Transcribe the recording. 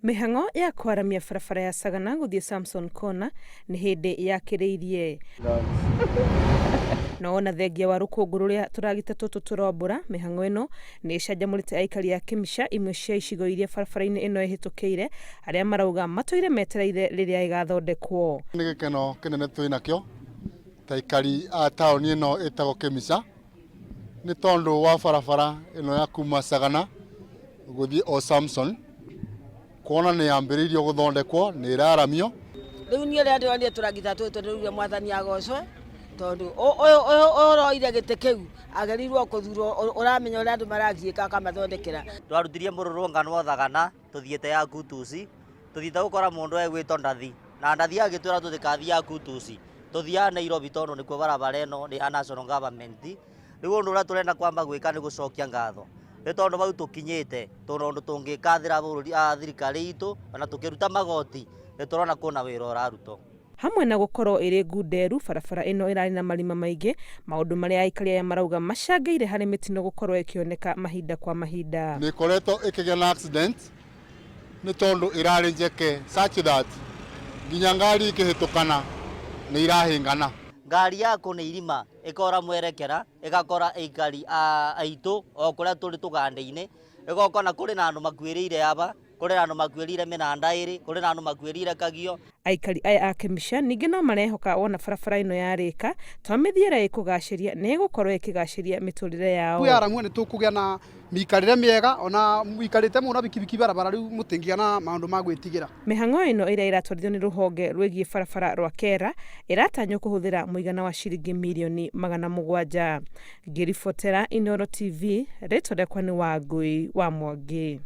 Mĩhang'o ya kwaramia barabara ya Sagana gũthiĩ Samson Corner nĩ hĩndĩ yakĩrĩirie. No ona thengia wa rũkũngũ rũrĩa tũragita tũtũ tũrombũra, mĩhang'o ĩno nĩ ĩcanjamũrĩte aikari a Kĩmica imwe cia icigo iria barabara-inĩ ĩno ĩhĩtũkĩire, arĩa marauga matũire metereire rĩrĩa ĩgathondekwo. Nĩ gĩkeno kĩnene twĩ nakĩo ta aikari a taũni ĩno ĩtagwo Kĩmica nĩ tondũ wa barabara ĩno ya kuma Sagana gũthiĩ o Samson kuona nĩ yambĩrĩirio gũthondekwo nĩ ĩraramio. Rĩu niĩ rĩrĩa ndĩronire tũragita tũtũ ndĩraugire Mwathani agocwe tondũ ũyũ ũroire gĩtĩ kĩu agĩrĩirwo kũthurwo ũramenya ũrĩa andũ maragiĩka akamathondekera. Twarutirie mũrũrũngano wa Thagana tũthiĩte ya Kutusi tũthiĩte gũkora mũndũ egwĩtwo Ndathi na Ndathi agĩtwĩra tũtikathiĩ ya Kutusi tũthiaga Nairobi tondũ nĩkuo barabara ĩno nĩ ya national government. Rĩu ũndũ ũrĩa tũrenda kwamba gwĩka nĩ gũcokia ngatho nĩ tondũ hau tũkinyĩte tũna ũndũ tũngĩkathĩra bũrũri thirikari itũ ona tũkĩruta magoti nĩ tũrona kwĩna wĩra ũrarutwo. Hamwe na gũkorwo ĩrĩ ngunderu, barabara ĩno ĩrarĩ na marima maingĩ, maũndũ marĩa aikari aya marauga macangĩire harĩ mĩtino gũkorwo ĩkĩoneka mahinda kwa mahinda. Nĩ ĩkoretwo ĩkĩgĩa na accident nĩ tondũ ĩrarĩ njeke such that nginya ngari ikĩhĩtũkana nĩ irahĩngana. Ngari yaku nĩ irima ĩkora mwerekera ĩgakora aikari aitũ o kũrĩa tũrĩ tũganda-inĩ, ĩgoka ona kũrĩ na andũ makuĩrĩire aba, kũrĩ na andũ makuĩrĩire mĩnanda ĩrĩ, kũrĩ na andũ makuĩrĩire Kagio. Aikari aya a Kĩmica ningĩ no marehoka wona barabara ĩno yarĩka, to mĩthiĩre ĩkũgacĩria, nĩ ĩgũkorwo ĩkĩgacĩria mĩtũrĩre yao. Yaramwo nĩ tũkũgĩa na mĩikarĩre mĩega ona mũikarĩte mũno na bikibiki barabara rĩu mũtingĩgĩa na maũndũ ma gwĩtigĩra. Mĩhang'o ĩno ĩrĩa ĩratwarithio nĩ rũhonge rwĩgiĩ barabara rwa KERA ĩratanywo kũhũthĩra mũigana wa ciringi mirioni 700. Ngĩribotera Inooro TV, rĩtwa rĩakwa nĩ Wangũi wa Mwangi.